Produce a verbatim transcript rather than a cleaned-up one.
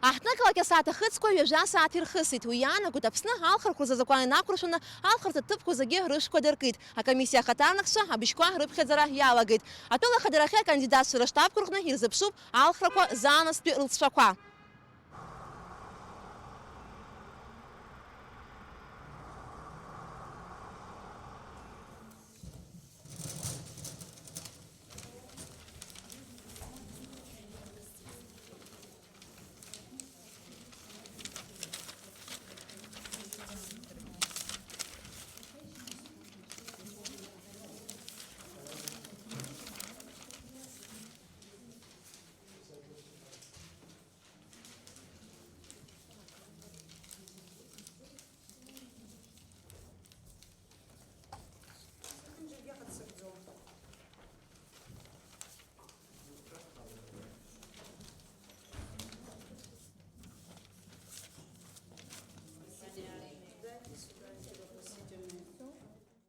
Аҳҭнықалақь асааҭ ахыцқәа ҩажәа сааҭ ирхысит. Уи иаанагоит, Аԥсны алхрақәа рзы азакәан инақәыршәаны алхырҭа ҭыԥқәа зегьы рышәқәа дыркит. Акомиссиа ахаҭарнакцәа абжьқәа рыԥхьаӡара иалагеит. Атәыла ахадарахьы акандидатцәа рыштабқәа рҟны ирзыԥшуп алхрақәа зааназтәи рылҵшәақәа.